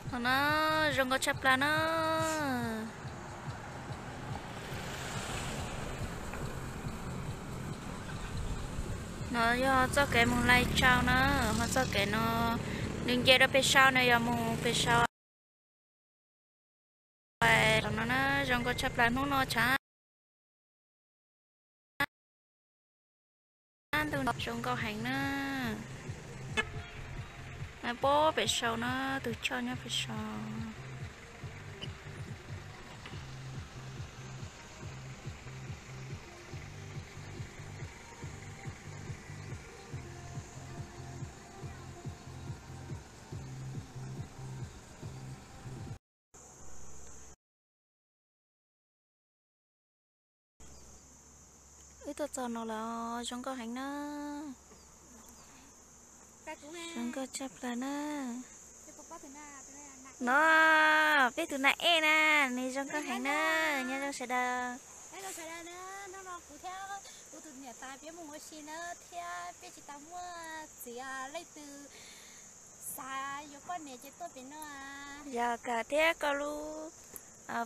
Qhov no zoo nkauj tshaj plaws na. No yog txoj kev mus Laij Tsau na, ho txoj kev no nws nce rau pem saum no yog mus pem saum. Qhov no na zoo nkauj tshaj plaws hnub no tshav. Ntuj no zoo nkauj heev na. Nyob pem saum no, tus choj nyob pem saum. Wb tuaj txog no lawm, zoo nkauj heev na. Zoo nkauj tshaj plaws na. No, peb tus nas ej na, nws zoo nkauj heev na, nyob zoo sawv daws. Kuv thiab kuv tus niam tais peb mus ua si na, thiab peb tsis tau muaj txiv, leej twg xav yuav poj niam ces tuaj pem no. Yog kawg thiab koj lub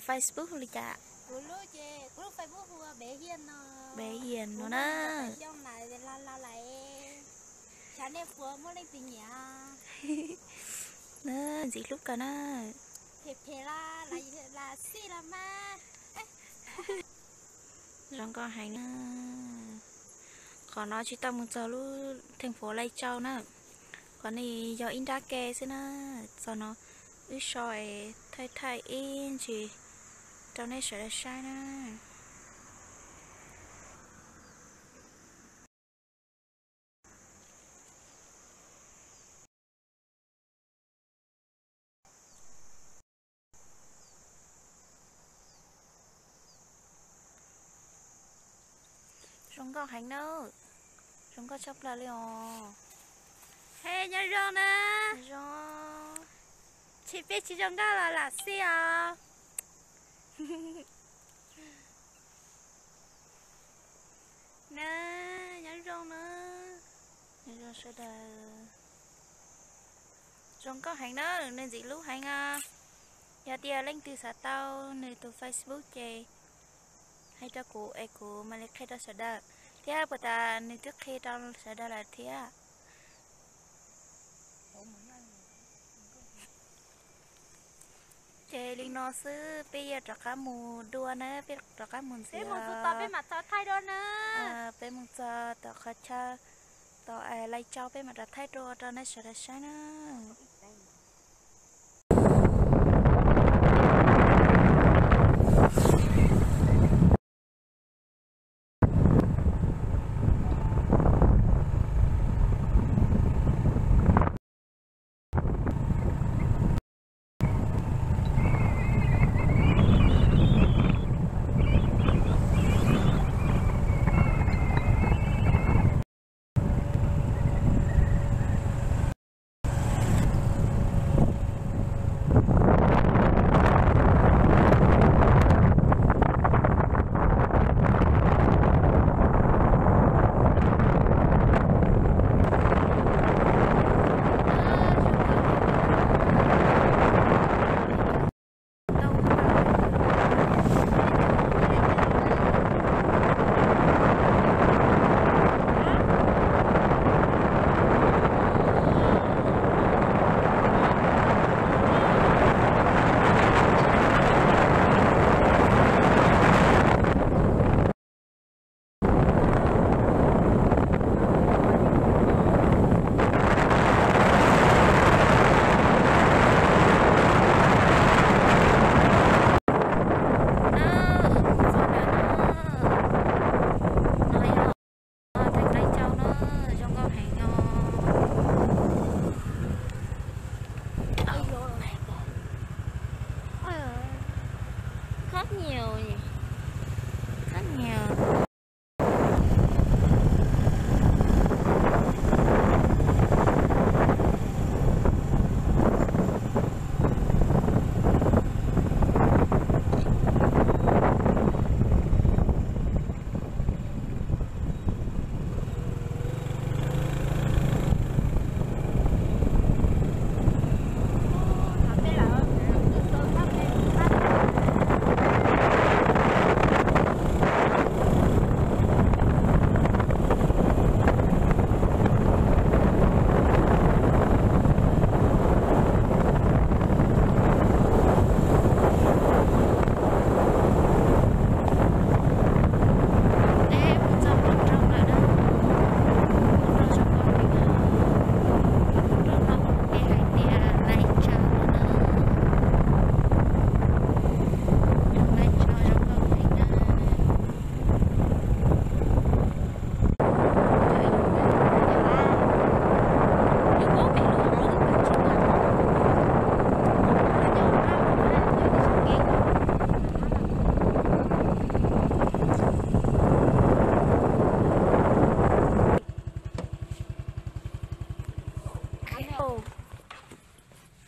Facebook li cas? Kuv lub ces kuv lub Facebook hu ua Bev Hiam no. Bev Hiam no na. Xyoo lawm, xyov nej puas muaj leej twg nyiam. Na, ntxim hlub kawg na. Phem phem los lam xij los mas. Zoo nkauj heev na. Qhov no tsis tau mus txog lub theej puav Laij Tsau na. Qhov no yog ib nrab ke xwb na. Txog no wb so es thaij thaij ib ntsis rau nej sawv daws saib na. Zoo nkauj heev na. Zoo nkauj tshaj plaws li os. He, nyob zoo na. Zoo. Tsis, peb tsis zoo nkauj los lam xij os. Na, nyob zoo na. Nyob zoo sawv daws. Zoo nkauj heev na, nws ntxim hlub heev os. Yog tias leej twg xav tau nws tus Facebook ces hais rau kuv es kuv mam li qhia rau sawv daws, thiab puas tas nws twb qhia rau sawv daws lawm thiab. Ces li no xwb, peb yuav rov qab mus dua na, peb rov qab mus ntxiv. Peb mus txog tom qhov chaw, tom Laij Tsau peb mam rov thaij dua rau nej sawv daws saib na.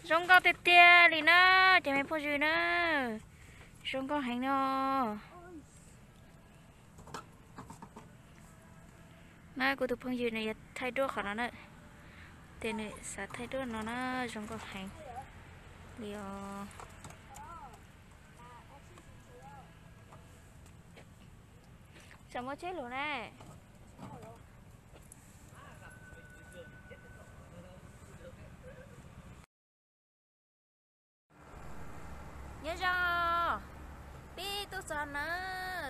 Zoo nkauj tiag tiag li na, cov me phooj ywg na, zoo nkauj heev no. Na kuv tus phooj ywg nws yuav thaij duab qhov no na, ces nws xav thaij duab no na, zoo nkauj heev li os. Tseem muaj tseb lus ne. Nyob zoo, peb tuaj txog na,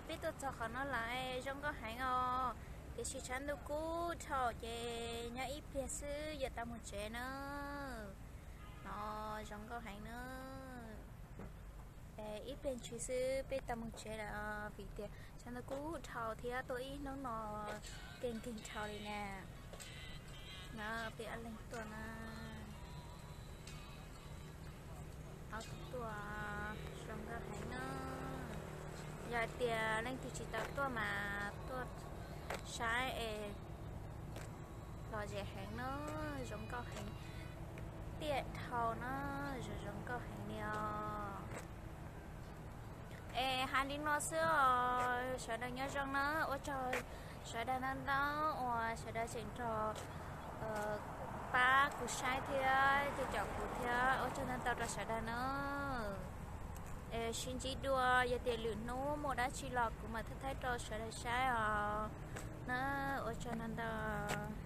peb tuaj txog qhov no lawm, zoo nkauj heev os. Tiam sis tshav ntuj kub dhau ces nyob ib pliag xwb yuav tau mus tsev na. No zoo nkauj heev na. Ib pliag ntshis xwb peb tau mus tsev lawm vim tias tshav ntuj kub dhau thiab tuaj ib hnub no kev nkeeg dhau li na. No peb ob leeg tuaj na. Ob tug tuaj zoo nkauj heev na. Yog hais tias leej twg tsis tau tuaj mas tuaj saib es lom zem heev na, zoo nkauj heev tiag dhau na, zoo zoo nkauj heev li os. Es hais li no xwb os, sawv daws nyob zoo na, ua tsaug sawv daws ntau ntau uas sawv daws tseem nrog pab kuv saib thiab caum kuv thiab, ua tsaug ntau ntau rau sawv daws na. Es sib ntsib dua, yog tias lwm hnub muaj dab tsi los kuv mam thaij thaij rau sawv daws saib os na, ua tsaug ntau ntau.